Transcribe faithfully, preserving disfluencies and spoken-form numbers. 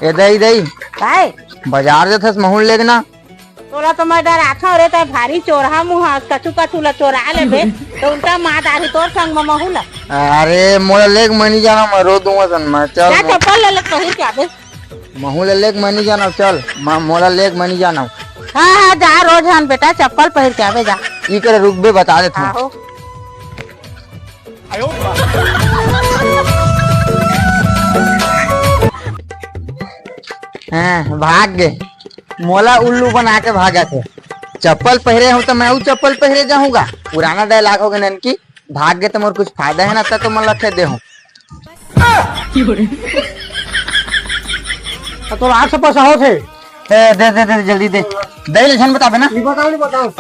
ए दई दई, काय? बाजार जथस महूं ल लेगना। तोला तो मैं डराथंव रे, तैं भारी चोरहा मुंह हस, कछु कछु ला चोरा लेबे, तो उल्टा मार डारही तोर संग म महूं ला। अरे मोला लेग, मैं नी जानंव, मैं रो दूंगा सन मैं। चल जा मो- चप्पल ले ले पहिर के आबे। महूं ला लेग, मैं नी जानंव, चल। म- मोला लेग, मैं नी जानंव। हाँ हाँ जा, रो झन बेटा, चप्पल पहिर के आबे जा। ई कर रुकबे, बता देथंव। आहो। हाँ, भाग गे। मोला उल्लू बना के भागथे। चप्पल पहिरे हंव त मैं अउ चप्पल पहिरे जाहूं गा। पुराना dialogue होगे ननकी, भाग गे त मोर कुछ फायदा हे ना, त तो मन लखे दे हूं। त तोला आठ सौ पैसा होत हे। ए, दे, दे, दे, जल्दी दे। दई ले झन बताबे ना। नी बतांव, नी बतांव।